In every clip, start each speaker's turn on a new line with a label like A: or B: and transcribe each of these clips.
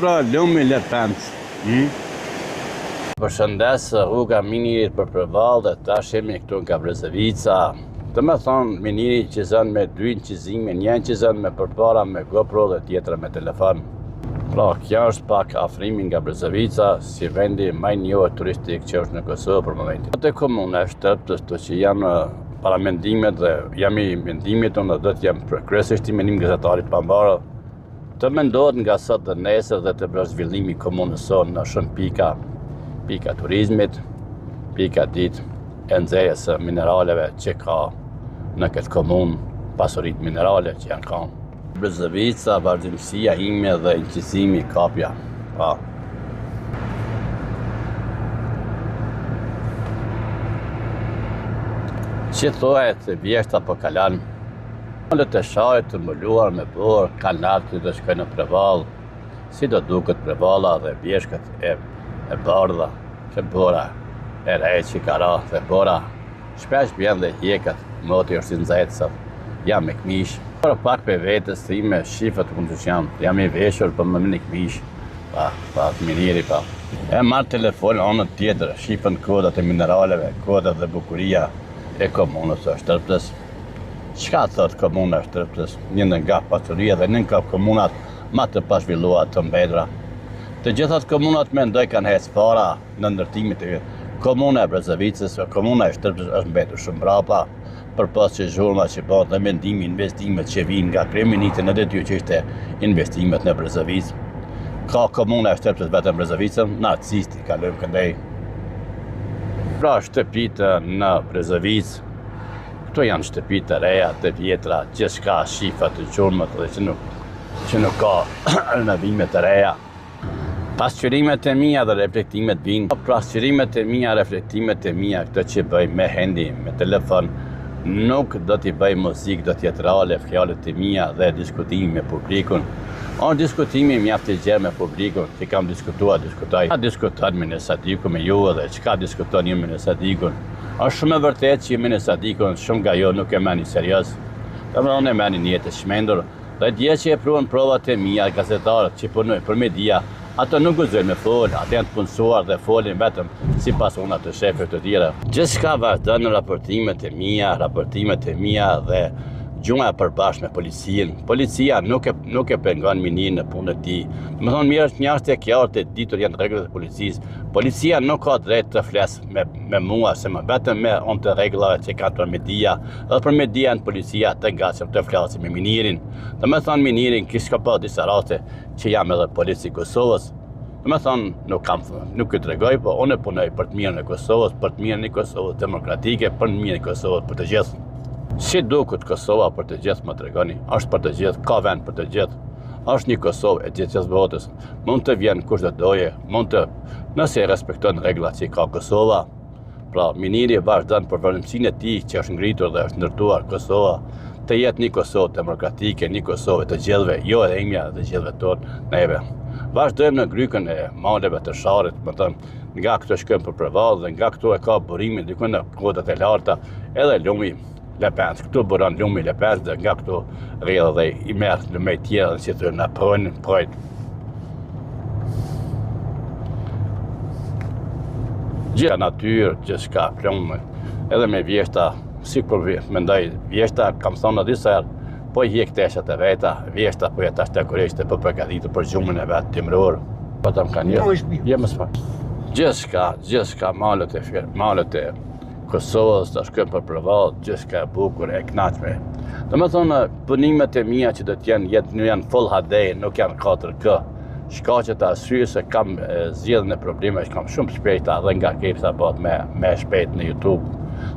A: pra lumi Lepenc. Hmm? Përshëndes rruga Minirit për Prevallë dhe tash jemi këtu nga Brezovica. Domethonë, Miniri incizon me dy incizime, një incizon me përpara me GoPro dhe tjetra me telefon. Pra, kjo është pak afrimi nga Brezovica, si vendi ma i njohur turistik që është në Kosovë për momentin. Te komuna e Shtërpcës, të që janë para mendimet dhe jam i mendimit, unë do të jem kryesisht i mendim gazetarit pavarur, Të mendohet nga sot dhe nesër dhe të bëhet zhvillimi i komunës sonë në shumë pika, pika turizmit, pika ditë e nxjerrjes së mineraleve që ka në këtë komunë, pasuritë minerale që janë kanë. Brezovica, vazhdimësia ime dhe incizimi kapja. Pa. Si thuhet, vjeshta po kalon, Malet e Sharrit të mbuluar me borë, kanë lartë që do shkojnë në Prevallë, si do duket Prevalla dhe bjeshkët e, e bardha, që bora e re që ka ra dhe bora, shpesh bjen dhe hjekët, moti është i nxehtë sot, jam me këmishë. Por pak pe vetës time, shifët unë që jam, jam i veshur për me një këmishë, pa, pa, të miniri, pa. E marr telefon anët tjetër, shifën kodrat e mineraleve, kodrat dhe bukuria e komunës së Shtërpcës. Çka thot komuna e Shtërpcës, një nga pasuria dhe një nga komunat ma të pazhvilluara të mbetura. Të gjithat komunat mendoj kanë hecë para në ndërtimit e komuna e Brezovicës, komuna e Shtërpcës është mbetur shumë mbrapa, përpos që zhurma që bëhet dhe mendimi investimet që vijnë nga kryeministri në detyrë që ishte investimet në Brezovicë. Ka komuna e Shtërpcës vetëm Brezovicën, narcisti kalojmë këndej. Pra shtëpitë në Brezovicë, Këto janë shtëpi të reja, të vjetra, gjithçka shifat, gjurmët dhe që nuk, që nuk ka renovime të reja. Pasqyrimet e mia dhe reflektimet vinë. Pasqyrimet e mia, reflektimet e mia, këto që bëj me handy, me telefon, nuk do t'i bëj muzikë, do t'jetë reale fjalët e mia dhe diskutimi me publikun. Është diskutimi mjaft i gjerë me publikun, që kam diskutuar, diskutoj. Ka diskuton Minir Sadiku me ju dhe çka diskuton ju Minir Sadikun. Është shumë e vërtetë që Minir Sadikun shumë nga ju nuk e merrni serioz. Domethënë e merrni një të çmendur dhe dje që e pruan provat e mia gazetarët që punojnë për media, ato nuk guxojnë me fol, ato janë të punësuar dhe folin vetëm sipas urdhra të shefeve të tjera. Gjithçka vazhdon në raportimet e mia, raportimet e mia dhe gjuha e përbashkët me policinë. Policia nuk e nuk e pengon Minirin në punën e tij. Domethënë mirë është mjaft e qartë e ditur janë rregullat e policisë. Policia nuk ka drejt të fles me me mua se më vetëm me anë të rregullave që kanë për media dhe për media në policia të gatshëm të flasin me Minirin. Domethënë Minirin kish ka pa disa raste që jam edhe polic i Kosovës. Domethënë, nuk kam, nuk ju tregoj, po unë punoj për të mirën e Kosovës, për të mirën e Kosovës demokratike, për të mirën e Kosovës për të gjithë. Si duket Kosova për të gjithë, më tregoni, është për të gjithë, ka vend për të gjithë, është një Kosovë e gjithë gjithë botës, mund të vjen kush të doje, mund të, nëse i respekton rregullat që i ka Kosova, pra Miniri vazhdon për vazhdimësinë e tij që është ngritur dhe është ndërtuar Kosova, të jetë një Kosovë demokratike, një Kosovë të gjithëve, jo edhe imja të gjithëve tonë, neve. Vazhdojmë në grykën e maleve të Sharrit, domethënë, nga këto shkojmë për Prevallë dhe nga këto e ka burimin diku në kodrat e larta, edhe lumi Lepenc, këtu buron lumi Lepenc dhe nga këto rrjedh dhe i merr lumenjtë tjera dhe si të në projnë, projnë. Gjithë natyrë, gjithçka plumë, edhe me vjeshta, si kur mendoj, vjeshta, kam thonë në disa herë, po i hjek teshat e veta, vjeshta po jetë ashtë kuresht e po përgatitur për gjumin e vet dimëror. Po të më kanë jo, jo më s'pa. Gjithçka, gjithçka, malet e fjerë, malet e Kosovës, të shkojmë për Prevallë, gjithçka e bukur, e knaqme. Domethënë, punimet e mia që do të jenë, jetë, janë Full HD, nuk janë 4K. Shkaqet e arsye se kam zgjidhjen e problemeve, kam shumë shpejta dhe nga kepsa bëhet me, me shpejt në YouTube.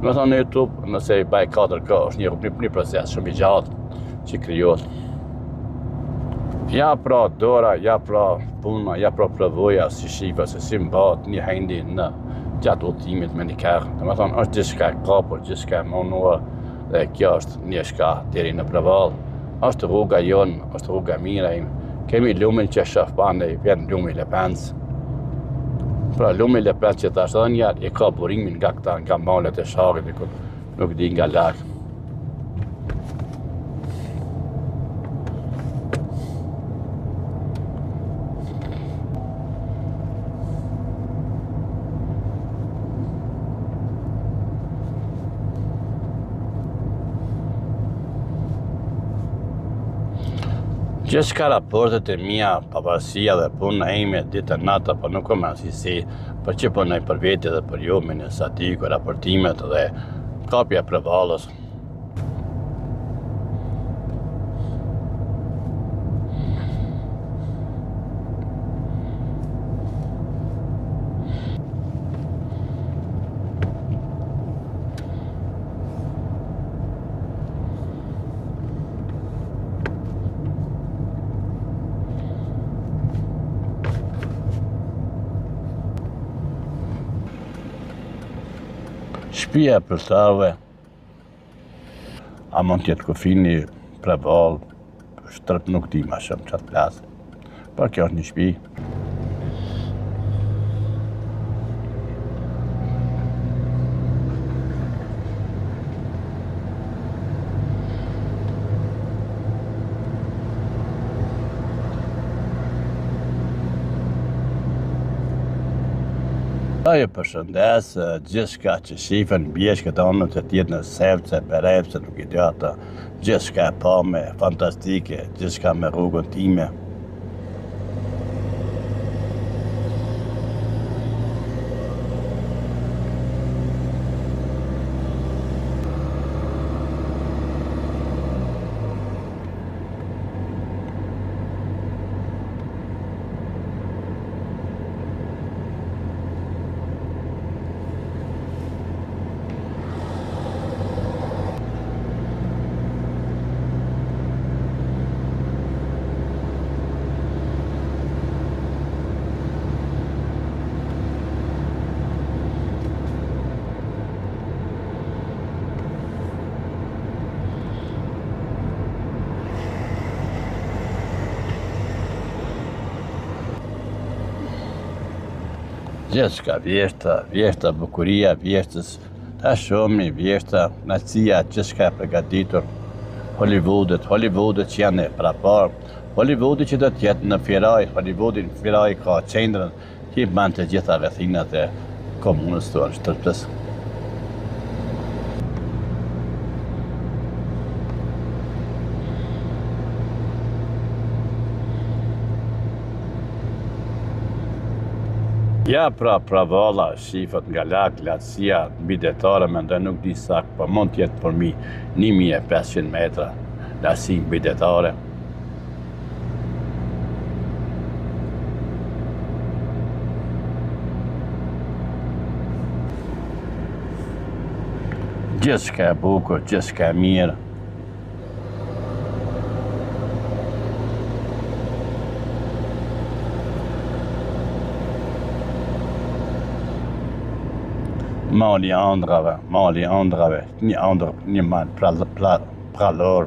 A: Domethënë, në YouTube, nëse i baj 4K, është një, një, një proces shumë i gjatë që krijohet. Ja pra dora, ja pra puna, ja pra përvoja si shifa, se si mbahet një handy në gjatë udhëtimit me një kerr. Domethënë, është gjithçka e kapur, gjithçka e manuar dhe kjo është një shka deri në Prevallë. Është rruga jonë, është rruga e mirë. Kemi lumin që shoh panej, vjen lumi Lepenc. Pra lumi Lepenc që tash edhe njerë e ka burimin nga këta, nga malet e Sharrit, nuk di nga larg. Gjithçka raportet e mia, pavarësia dhe puna ime ditë e nata, po nuk kam si, për që punoj për vete dhe për ju me një sadiku, raportimet dhe kapja e Prevallës. Shpia e pylltarëve, a mund të jetë kufini Prevallë, Shtrpë nuk di ma shumë që të flasë. Por kjo është një shpi. Ju përshëndes, gjithçka që shifen, bjeshkët e anët të tjetë në Sevce, Berepce, nuk i di atë, Gjithçka e pame, fantastike, gjithçka me rrugën time. Gjithçka vjeshta, vjeshta, bukuria, vjeshtës, Ta shohim vjeshta, kënaqësia, gjithçka e përgatitur. Hollywoodit, Hollywoodit që janë e paraparë, Hollywoodi që do të jetë në Firaj, Hollywoodi në Firaj ka qendrën që i bën të gjitha rrethinat e komunës tonë Shtërpcës. Ja pra Prevalla shifet nga lart lartësia mbidetare mendoj nuk di saktë po mund të jetë përmi 1500 metra lartësi mbidetare. Gjithçka e bukur, gjithçka e mirë. Mali i ëndrrave, mali i ëndrrave, një ëndërr, një mal pra, pra, prallor.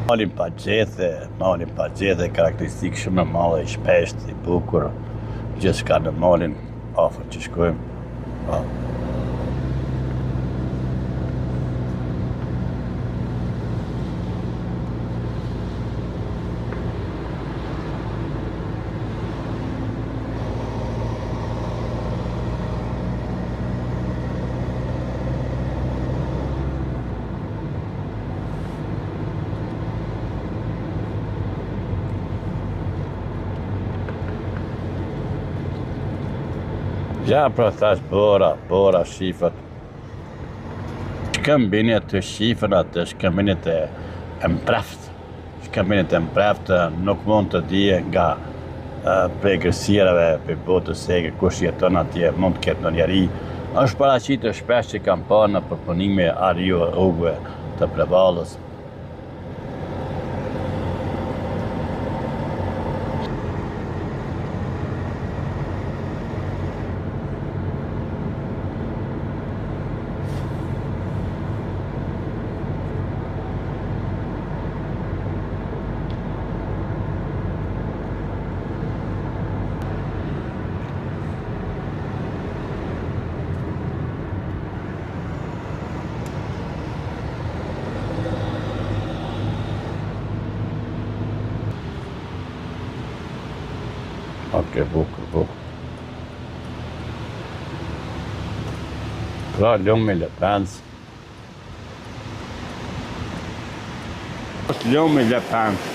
A: Malin pa gjethe, malin pa gjethe, karakteristikë shumë e madhe, i shpeshtë, i bukur, gjithçka në malin afër që shkojmë. Po. Ja, pra thash bora, bora shifet. Shkëmbinjët të shifen atë, shkëmbinjët e, e mpreft. Shkëmbinjët e mpreft nuk mund të dije nga prej egërsirave, prej botës së egër, kush jeton atje, mund të ketë ndonjë njeri. Është paraqitur shpesh që kam parë në përpunime ariu rrugëve të Prevallës. Ok, bukur, bukur. Pra, lumi Lepenc.
B: Është lumi Lepenc.